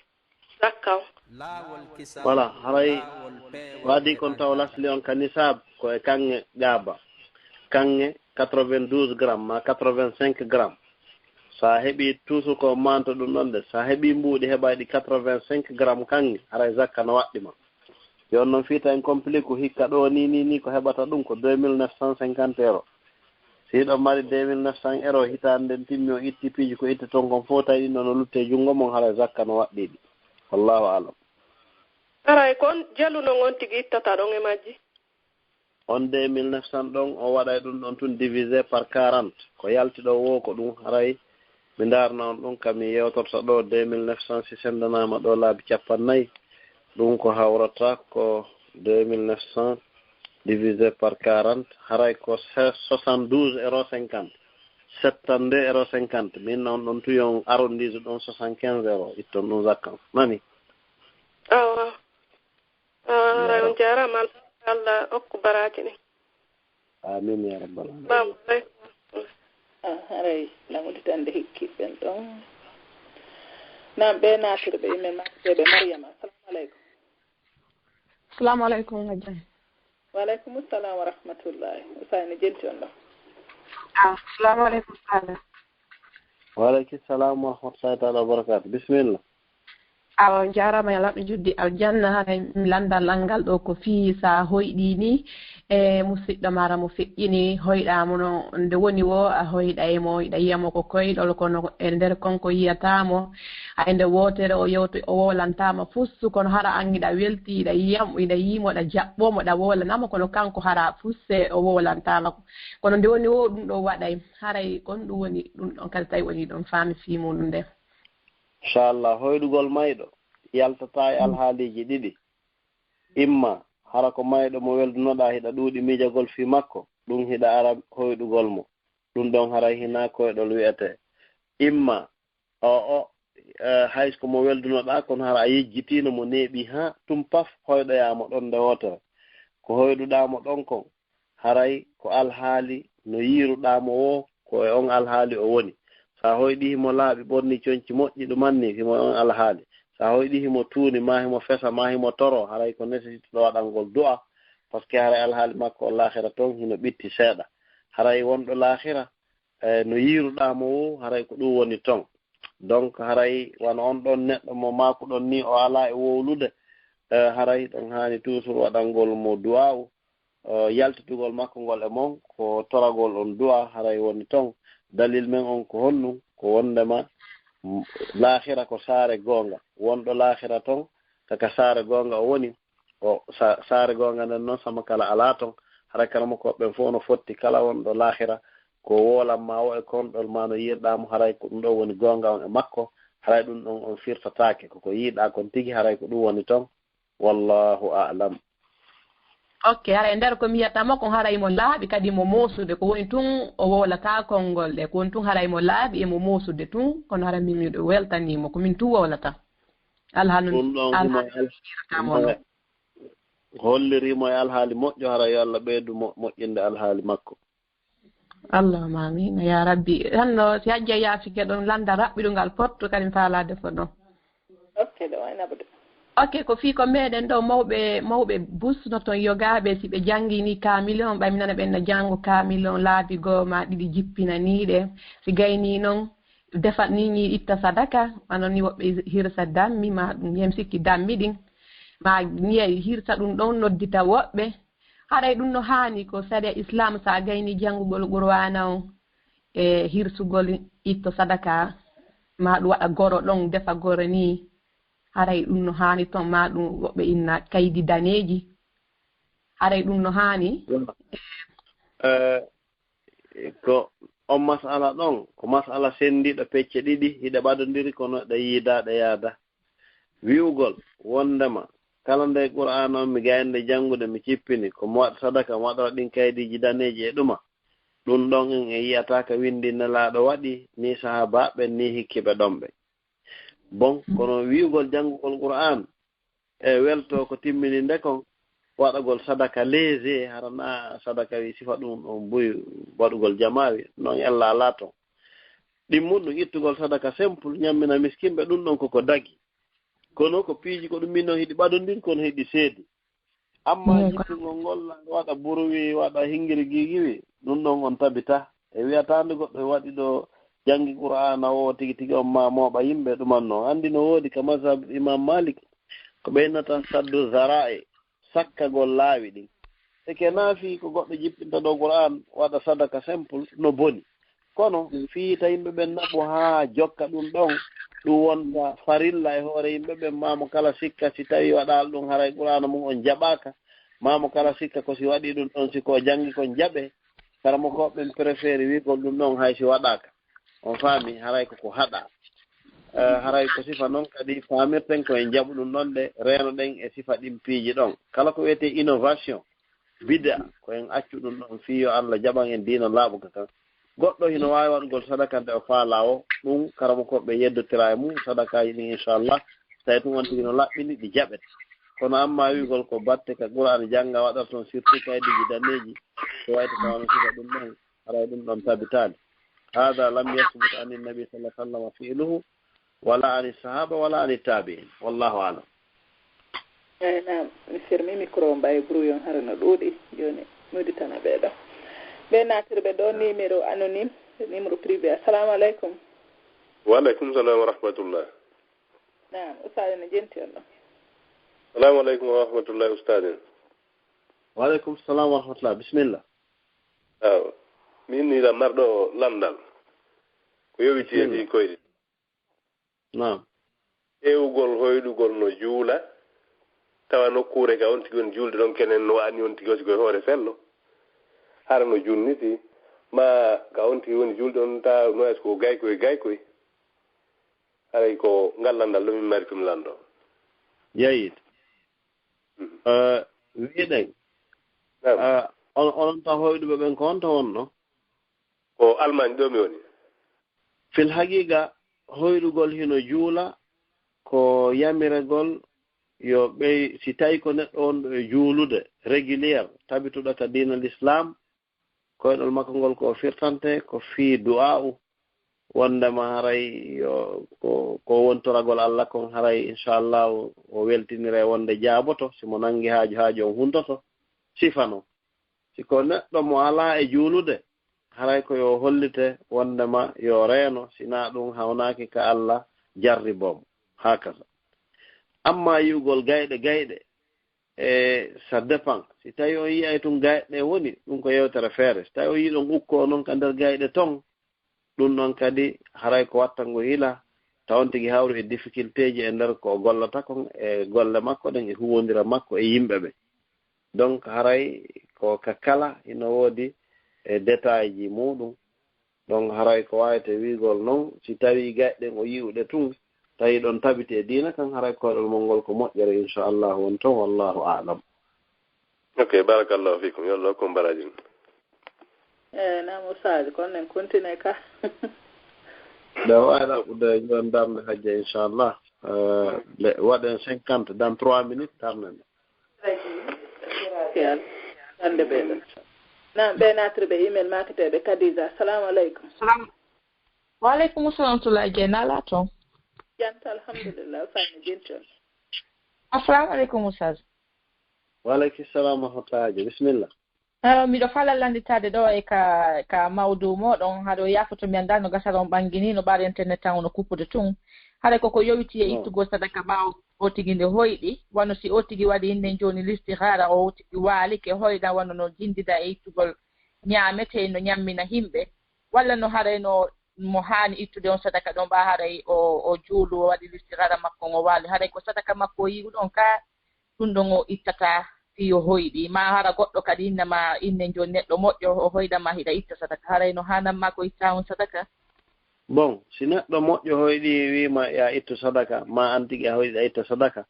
zakka on? Voilà, haray waadi kon taw lasli on ka nisaab ko e kaŋŋe gaaba. Kaŋŋe quatre-vingt-douze grammes maa quatre-vingt-cinq grammes. So a heɓii tuusu ko manto ɗum ɗon de, so a heɓii mbuuɗi heɓayɗi quatre-vingt-cinq grammes kaŋŋe, haray zakka no waɗɗi ma. Jooni noon fii tawi en complique hikka ɗo ni ni ni ko heɓata ɗum ko deux mille neuf cent cinquante euros. Si hiɗo mari deux mille neuf cents euros hitaande nden timmi o itti piiji ko itte ton kon fof tawi ɗin ɗon no lutte junngo mon haray zakka no waɗɗiɗi. Wallahu alam. Haray kon jelu non on tigi ittata ɗon e majji? On deux mille neuf cents ɗon o waɗay ɗum ɗon tun divisé par quarante ko yalti ɗo wo ko ɗum haray mi ndaarna on ɗum ka mi yewtorta ɗo deux mille neuf cents si senndanaama ɗo laabi cappannayi ɗum ko hawrata ko deux mille neuf cents divisé par quarante haray ko soixante-douze euros cinquante. Septante-deux euros cinquante min noon ɗon tuyon arrondise ɗon soixante-quinze euros itton ɗum zakkan nani. Awa. Awa haray on jaaraama. Allah okku baraaji ɗin. Amin ya rabbal alamin. Bam. Ah, haray lamuditande hikki ɓen ɗon. Naam, ɓe naatiri ɓe yimɓe maɓɓe ɓe Maryama. Assalamu aleykum. Assalamu aleykum, Hajja. Wa aleykum assalam wa rahmatullahi. Usayni jenti on ɗo. Ah, assalamu aleykum, Sada. Wa aleykum salam wa rahmatullahi taala wa barakatuh. Bismillah. Awa, on jaaraama e laɓɗo juddi aljanna. Haray mi lannda lanngal ɗo ko fii so a hoyɗii ni e musiɗɗo mara mo feƴƴini, hoyɗaama no nde woni wo a hoyɗay mo, iɗa yiya mo ko koyɗol kono e nder kon ko yiyataa mo. Hay nde wootere o yewto o wowlantaama fus kono hara an iɗa welti iɗa yiyam iɗa yiimo ɗa jaɓɓoomo ɗa wowlanaama kono kanko hara fus e o wowlantaama. Kono nde woni wo ɗum ɗo waɗay haray kon ɗum woni ɗum ɗon kadi tawi woni ɗon faami fii muɗum nde. Inchallah hoyɗugol mayɗo yaltataa e alhaaliiji ɗiɗi. Imma hara ko mayɗo mo weldunoɗaa hiɗa ɗuuɗi miijagol fii makko ɗum hiɗa ara hoyɗugol mo. Ɗum ɗon haray hinaa koyɗol wi'etee. Imma o o hay ko mo weldunoɗaa kono hara a yejjitiino mo neeɓii haa tun paf hoyɗoyaa mo ɗon nde wootere. Ko hoyɗuɗaa mo ɗon kon haray ko alhaali no yiiruɗaa mo woo ko e on alhaali o woni. So a hoyɗii himo laaɓi ɓornii conci moƴƴi ɗuman nii himo e on alhaali. So a hoyɗii himo tuuni maa himo fesa maa himo toroo haray ko nesesittuɗo waɗangol du'a. Parce que haray alhaali makko on laahira ton hino ɓitti seeɗa. Haray wonɗo laahira no yiiruɗaa mo woo haray ko ɗum woni ton. Donc haray wano on ɗon neɗɗo mo maakuɗon nii o alaa e wowlude, haray hiɗon haani toujours waɗangol mo du'aa'u. Yaltitugol makko ngol e mon ko toragol on du'a haray woni ton. Dalil men on ko honɗum? Ko wonndema laahira ko saare goonga. Wonɗo laahira ton ka ka saare goonga o woni. O saare goonga nden noon sama kala alaa ton. Haray karamokooɓe ɓen fof no fotti kala wonɗo laahira ko wowlan maa woo e konɗol maa no yiirɗaa mo haray ko ɗum ɗon woni goonga on e makko. Haray ɗum ɗon on firtataake ko ko yiiɗaa kon tigi haray ko ɗum woni ton. Wallahu a'lam. Ok, haray e nder ko mi yiyata mo kon haray mo laaɓi kadi mo moosude ko woni tun o wowlataa konngol ɗe ko woni tun haray mo laaɓi e mo moosude tun kono haray min miɗo weltanii mo ko min tun wowlata. Alhaali ɗum ɗon himo holliriimo e alhaali moƴƴo hara yo Allah ɓeydu moƴƴinde alhaali makko. Allahumma amiina yaa rabbi. Hanno si hajja yaafike ɗon lannda raɓɓiɗungal potto kadi mi faalaade fof ɗon. Ok ɗo wayna boɗo. Ok ko fii ko meɗen ɗo mawɓe mawɓe busno ton yogaaɓe si ɓe janngini kaamil on ɓay mi nana ɓen na janngo kaamil on laabi goo ma ɗiɗi jippinaniiɗe si gaynii noon defa ni ñii itta sadaka wano ni woɓɓe hirsa dammi ma ɗum yem sikki dammi ɗin ma ñiya hirsa ɗum ɗon noddita woɓɓe. Haray ɗum no haani ko sariya islaam so a gayni janngugol qur'aana on e hirsugol itto sadaka ma ɗum waɗa goro ɗon defa goro ni. Haray ɗum no haani ton ma ɗum woɓɓe inna kaydi daneeji. Haray ɗum no haani. Ko on masala ɗon ko masala senndiiɗo pecce ɗiɗi hiɗe ɓadondiri kono ɗe yiidaa ɗe yaadaa. Wi'ugol wonndema kala nde qur'aana on mi gayni nde janngude mi cippini ko mi waɗa sadaka mi waɗora ɗin kaydiiji daneeji e ɗuma. Ɗum ɗon en e yi'ataa ka winndi nelaaɗo waɗi nii sahaabaaɓe ɓen nii hikkiiɓe ɗon ɓen. Bon kono wi'ugol janngugol qur'aan e weltoo ko timmini nde kon waɗagol sadaka léger hara na sadaka wi sifa ɗum on buy waɗugol jamaawi non ella alaa ton. Ɗimmun ɗum ittugol sadaka simple, ñammina miskinɓe, ɗum ɗon koko dagi. Kono ko piiji ko ɗum min noon hiɗi ɓadondiri, kono hiɗi seedi. Amma ñittugol ngol waɗa buruwi, waɗa hingiri gigiwi, ɗum ɗon on tabita. E wiyataande goɗɗo e waɗi ɗo janngi Qur'aana o tigi tigi on ma mooɓa yimɓe ɗuman noon. Anndi no woodi ka mazhab Imam Malik, ko ɓe innata saddu zara'i, sakkagol laawi ɗin. Eke naafi ko goɗɗo jippinta ɗo Qur'aan, waɗa sadaka simple, no boni. Kono fii ta yimɓe ɓen naɓu haa jokka ɗum ɗon, ɗum wonta farilla e hoore yimɓe ɓen, maa mo kala sikka si tawi waɗaali ɗum haray Qur'aana mum on jaɓaaka, maa mo kala sikka ko si waɗii ɗum ɗon, si ko o janngi kon jaɓee, karamokooɓe ɓen préféré wi'gol ɗum ɗon hay si waɗaaka. On faami, haray ko ko haɗaa. Eh, haray ko sifa non kadi faamirten ko en jaɓu ɗum ɗon de, reenoɗen e sifa ɗin piiji ɗon. Kala ko wiyetee innovation, bid'a, ko en accu ɗum ɗon fii yo Allah jaɓan en diina laaɓuka kan. Goɗɗo hino waawi waɗugol sadaka nde o faalaa o, ɗum karamokooɓe ɓe yeddotiraa e mum, sadakaaji ɗin inchallah, tawi tun on tigi no laɓɓini, ɗi jaɓete. Kono amma wi'gol ko batte ka Qur'aan jannga waɗata toon, surtout kaydiiji daneeji, ko wayi to tawa no sifa ɗum ɗon, haray ɗum ɗon tabitaali. Hada lam yasbut ani nabi sallallahu alaihi wasallam fi'luhu, wala ani sahaba, wala ani tabi'in. Wallahu a'lam. Eyi, naam, mi fermi micro o, mbayi bruit on hara no ɗuuɗi. Jooni, mi udditana ɓee ɗo. Ɓe naatirɓe ɗo, numéro anonyme, numéro privé. Assalamu aleykum. Wa aleykum salam wa rahmatullah. Naam, ustaade no jenti on ɗo. Assalamu aleykum wa rahmatullah, ustaade. Wa aleykum salam wa rahmatullah. Bisimilla. Awa. Min ni la marɗo lanndal. Ko yowiti e ɗi koyɗe. Naam. Ewugol hoyɗugol no juula, tawa nokkuure ka on tigi woni juulde ɗon, kenen no wa'ani on tigi o si koye hoore fello. Hara no junniti, ma ka on tigi woni juulde on, ta no es ko gaykoy gaykoy. Haray ko ngal lanndal ɗo min mari ko mi lanndo. Jayid. Mhm. Eh, wiɗen. Naam. Eh, on, onon ta hoyɗuɓe ɓen ko honto wonno? Ko Allemagne ɗo mi woni. Fil haqiqa, hoyɗugol hino juula ko yamiregol yo ɓey, si tawi ko neɗɗo wonɗo e juulude régulière, tabituɗo ka diina l'islam, koyɗol makko ngol ko o firtante ko fii du'a'u, wondema haray yo ko, ko wontoragol Allah kon, haray inchallah o, o weltinire wonde jaaboto, si mo nangi haaju, haaju on huntoto. Sifa non. Si ko neɗɗo mo alaa e juulude, haray ko yo hollite wondema yo reeno, si naa ɗum hawnaaki ka Allah jarriboo mo. Haakasa. Amma yi'ugol gayɗe gayɗe, e ça dépend. Si tawi on yi'ay tun gayɗe woni, ɗum ko yewtere feere. Si tawi on yi'i ɗon ukko non ka nder gayɗe ton, ɗum ɗon kadi haray ko watta ngu hila, taw on tigi hawru e difficultéji e nder ko o gollata kon, e golle makko ɗen, e huwondira makko e yimɓe ɓe. Donc haray ko ka kala hino woodi e détailji muɗum. Donc haray ko wawete wi'gol non, si tawi gayɗen o yi'uɗe tun, tawi ɗon tabiti e diina kan, haray koyɗol mon ngol ko moƴƴere, inchallah, won ton, wallahu a'lam. Ok, barakallahu fikum. Yo Allah hokku on baraaji. Eh, naam, Ustaaz, kon en continue ka. Nde waawi ɗaɓɓude, yo on darnde hajja, inchallah. Eh, le, waɗen cinquante, dans trois minutes, darnen. Ok, hannde ɓe ɗo. Naam, ɓe naatiri ɓe email, maaketeeɓe Khadija. Assalamu aleykum. Salam. Wa aleykum salam, Tula Jeena, alaa toon? Janta, alhamdulillah, Ustaaz no jenti on. Assalamu aleykum, Ustaaz. Wa aleykum salam wa rahmatullahi. Bisimilla. Eh, miɗo fala lannditaade ɗo e ka, ka mawdu mooɗon, haɗo yaafoto mi anndaa no gasara on ɓanngini, no ɓaari internet tan ono kuppude tun. Haɗa koko yowiti e ittugol sadaka ɓaawo o tigi nde hoyɗi, wano si o tigi waɗi innen jooni listihara, o tigi waalike hoyɗa wano no jinndida e ittugol ñaametee no ñammina himɓe, walla no haray no mo haani ittude on sadaka ɗon ɓaa haray o, o juulu, o waɗi listihara makko, o waali, haray ko sadaka makko o yi'u ɗon ka ɗum ɗon o ittata fii o hoyɗi, ma hara goɗɗo kadi innama innen jooni neɗɗo moƴƴo, o hoyɗa ma hiɗa itta sadaka, haray no haanan ma ko itta on sadaka? Bon, si neɗɗo moƴƴo hoyɗi wiima ya ittu sadaka, ma an tigi a hoyɗi a itta sadaka,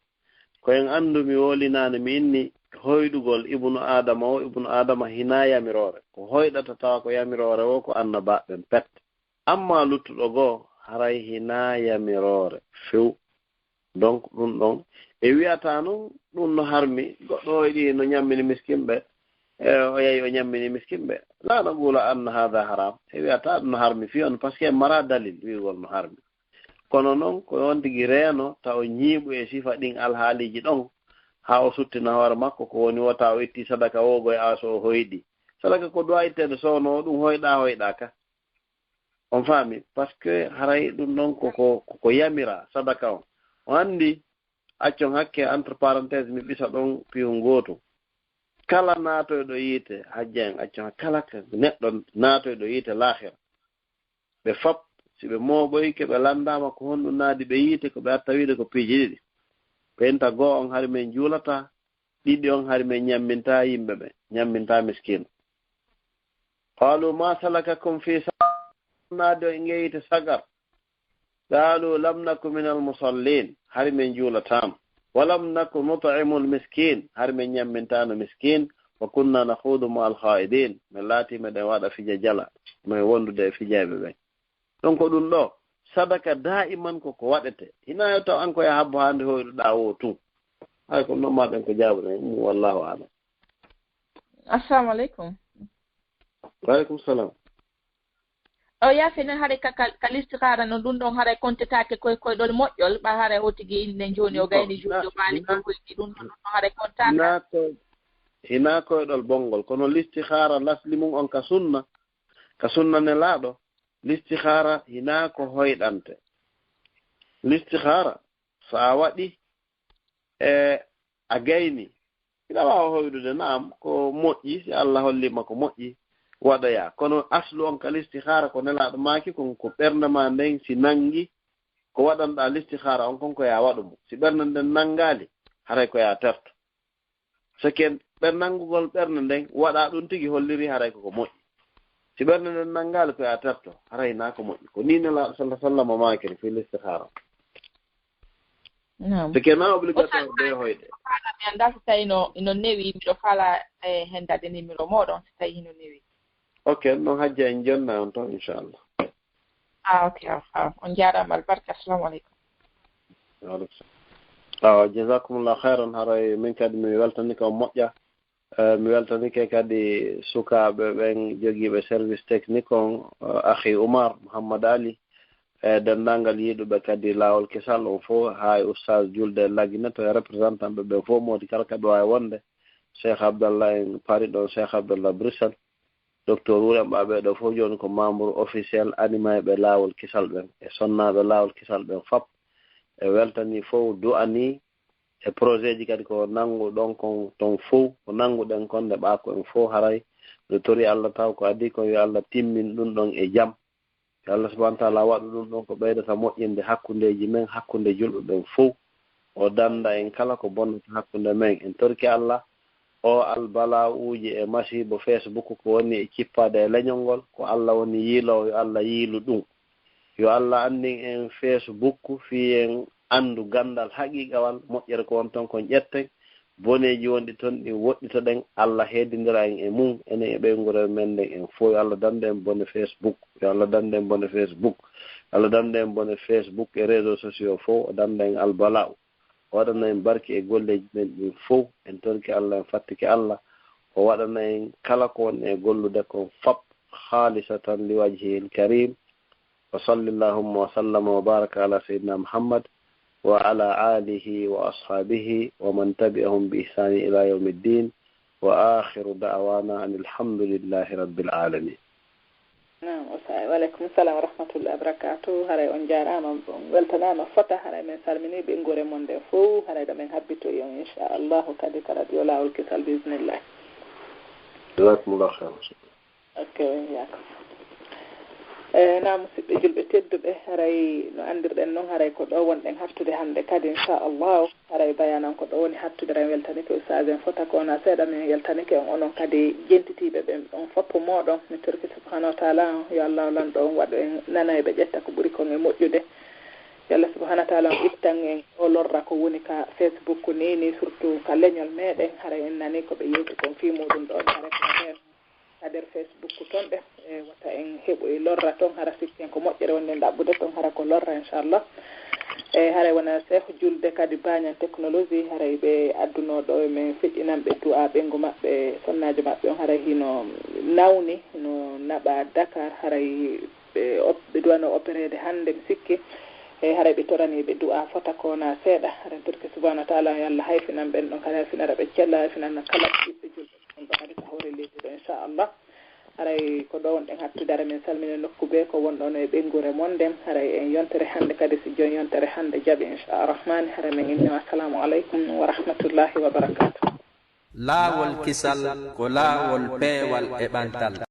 ko en anndu mi wolinaani mi inni hoyɗugol ibnu Aadama o, ibnu Aadama hinaa yamiroore. Ko hoyɗata tawa ko yamiroore o ko annabaaɓe ɓen pet. Amma luttuɗo goo, haray hinaa yamiroore few. Donc, ɗum ɗon, e wi'ata non, ɗum no harmi, goɗɗo hoyɗi no ñammini miskinɓe, E, o yahi o ñammini miskinɓe. La naqulu anna hadha haram. E wi'ata ɗum no harmi fii on, parce que en mara dalil wi'ugol no harmi. Kono noon, ko on tigi reeno, taw o ñiiɓu e sifa ɗin alhaaliiji ɗon, haa o suttina hoore makko, ko woni wota o itti sadaka o goy aa so o hoyɗi. Sadaka ko du'a itteede soono o ɗum hoyɗa, hoyɗa ka. On faami? Parce que haray ɗum ɗon ko, ko, ko, ko yamira sadaka on. O anndi, accon hakke, entre parenthèse, mi ɓisa ɗon piyun gootu. Kala naatoyɗo yiite, hajja en accon hakke, kala ka neɗɗo naatoyɗo yiite laahira. Ɓe fap, si ɓe mooɓoyke, ɓe lanndaama ko honɗum naadi ɓe yiite, ko ɓe atta wiide ko piiji ɗiɗi. Ɓe inta goo on hari men juulata, ɗiɗi on hari men ñamminta yimɓe ɓe, ñamminta miskiino. Qaalu ma salakakum fi saqar, naadi on e ngee yiite saqar. Qaalu lam naku minal musallin, hari men juulataama. Wa lam naku nut'imul miskin, hari men ñammintaano miskin. Wa kunna nakhudu ma'al khaidin, men laati meɗen waɗa fija jala, men wondude e fijayɓe ɓen. Donc ko ɗum ɗo, sadaka daa'iman ko ko waɗete. Hinaa yo taw an ko ya habbo haa nde hoyɗuɗaa o tun. Hay ko noon ma ɓen ko jaabuɗen, wallahu a'lam. Assalamu aleykum. Wa aleykum salam. O yaafi nen haray ka, ka, ka listihara no ɗum ɗon haray kontetaake koy koyɗol moƴƴol, ɓa haray o tigi inde jooni o gayni juujo baali ko hoyɗi ɗum ɗon haray kontaaka. Hinaa ko, hinaa koyɗol bonngol, kono listihara lasli mum on ka sunna, ka sunna Nelaaɗo, listihara hinaa ko hoyɗante. Listihara, so a waɗi, e a gayni, hiɗa waawa hoyɗude, naam, ko moƴƴi, si Allah holliima ko moƴƴi, waɗoyaa. Kono aslu on ka listihara ko Nelaaɗo maaki kon, ko ɓernde ma nden si nanngi, ko waɗanɗaa listihara on kon ko ya waɗu mo. Si ɓernde nden nanngaali, haray ko ya terto. Seke ɓer nanngugol ɓernde nden waɗa ɗum tigi holliri haray ko ko moƴƴi. Si ɓernde nden nanngaali ko ya terto, haray hinaa ko moƴƴi. Ko nii Nelaaɗo sallallahu alaihi wasallam maakiri fii listihara. Naam. Seke na obligatoire ɓe hoyɗe. Mi anndaa so tawi no, ino newi, miɗo faala e hendade numéro mooɗon so tawi hino newi. Ok, non hajja en jonna on toon, inchallah. Ah, ok, ah, ah. On jaaraama albarka. Assalamu aleykum. Waaleykum salam. Awa, jazakumullah khairan. Haray min kadi mi weltanike on moƴƴa. Eh, mi weltanike kadi sukaaɓe ɓen jogiiɓe service technique on, eh, akhi Umar Muhammad Ali, e denndaangal yiɗuɓe kadi laawol kisal on fof, haa e Oustaz Julde Lagine, to e représentant ɓe ɓen fof, moodi kala ka ɓe waawi wonde, Cheikh Abdallah en Paris ɗon, Cheikh Abdallah Bruxelles, Docteur Wuri en, ɓa ɓee ɗoo fof jooni ko membre officiel animayɓe laawol kisal ɓen, e sonnaaɓe laawol kisal ɓen fop, e weltanii fof, du'anii e projet ji kadi ko nannguɗon kon ton fof, ko nannguɗen kon nde ɓaa ko en fof haray, miɗo tori Allah taw ko adii kon yo Allah timmin ɗum ɗon e jam. Yo Allah subhanahu wa taala waɗu ɗum ɗon ko ɓeydata moƴƴinde hakkundeeji men, hakkunde julɓe ɓen fof. O dannda en kala ko bonnata hakkunde men. En torki Allah, o albala'uuji e masiibo Facebook ko woni e cippaade e leñol ngol, ko Allah woni yiiloowo, yo Allah yiilu ɗum. Yo Allah anndin en Facebook fii en anndu ganndal haqiiqawal, moƴƴere ko won ton kon ƴetten, boneeji wonɗi ton ɗin woɗɗitoɗen, Allah heedindira en e mum, enen e ɓeynguure men nden en fof. Yo Allah danndu en bone Facebook, yo Allah danndu en bone Facebook, yo Allah danndu en bone Facebook e réseaux sociaux fof, o dannda en albala'u, o waɗana en barke e golleeji men ɗin fof. En torki Allah, en fattike Allah, o waɗana en kala ko won e gollude kon fop, khalisatan li wajhihil karim. وصل اللهم وسلم وبارك على سيدنا محمد وعلى آله وأصحابه ومن تبعهم بإحسان إلى يوم الدين، وآخر دعوانا أن الحمد لله رب العالمين. Naam, o saa'i. Wa aleykum salam wa rahmatullahi wa barakatuh. Haray on jaaraama, on weltanaama fota. Haray men salmini ɓeynguure mon nden fof. Haray ɗo men habbitoyi on, inchallahu, kadi ka radio Laawol Kisal, biismillah. Jazakumullahu khairan. Ok, on jaaraama. E, na musidɓe julɓe tedduɓe, haray no anndirɗen non, haray ko ɗo wonɗen hattude hannde kadi, inchallahu. Haray bayanan ko ɗo woni hattude, haray weltanike ustaas en fota ko wona seeɗa, min weltanike on onon kadi jentitiiɓe ɓen on foppo mooɗon. Mi torki subhanahu wa taala on, yo Allah lanɗo on waɗu en nanoyɓe ƴetta ko ɓuri kon e moƴƴude. Yo Allah subhanahu wa taala on ittan en o lorra ko woni ka Facebook ni, ni surtout ka leñol meɗen, haray en nani ko ɓe yewti kon fii muɗum ɗo, haray ko ɓeen. ka nder Facebook toon ɗe. E wata en heɓoy lorra toon, hara sikken ko moƴƴere wonde ɗaɓɓude toon, hara ko lorra, inchallah. E haray wona Cheikh Julde kadi Bañan Technologie, haray ɓe adduno ɗo e men feƴƴinan ɓe du'a ɓengu maɓɓe, sonnaajo maɓɓe on, haray hino nawni, hino naɓa Dakar, haray ɓe op-, ɓe duwano opereede hannde, mi sikki. E haray ɓe torani ɓe du'a fota ko na seeɗa. Haray en torki subhanahu wa ta'ala, yo Allah hayfinan ɓen ɗon, kadi hayfinara ɓe cella, hayfinana kala ɓiɓɓe julɓe ɗon ɗo kadi ka hoore leydi ɗo, inchallah. Haray ko ɗo wonɗen hattude, haray min salmina nokku be ko wonɗon e ɓengure mon nden. Haray en yontere hannde kadi, si jon yontere hannde jaɓi, inchallah rahmani, haray min inni assalamu aleykum wa rahmatullahi wa barakatuh. Laawol kisal ko laawol peewal e ɓantal.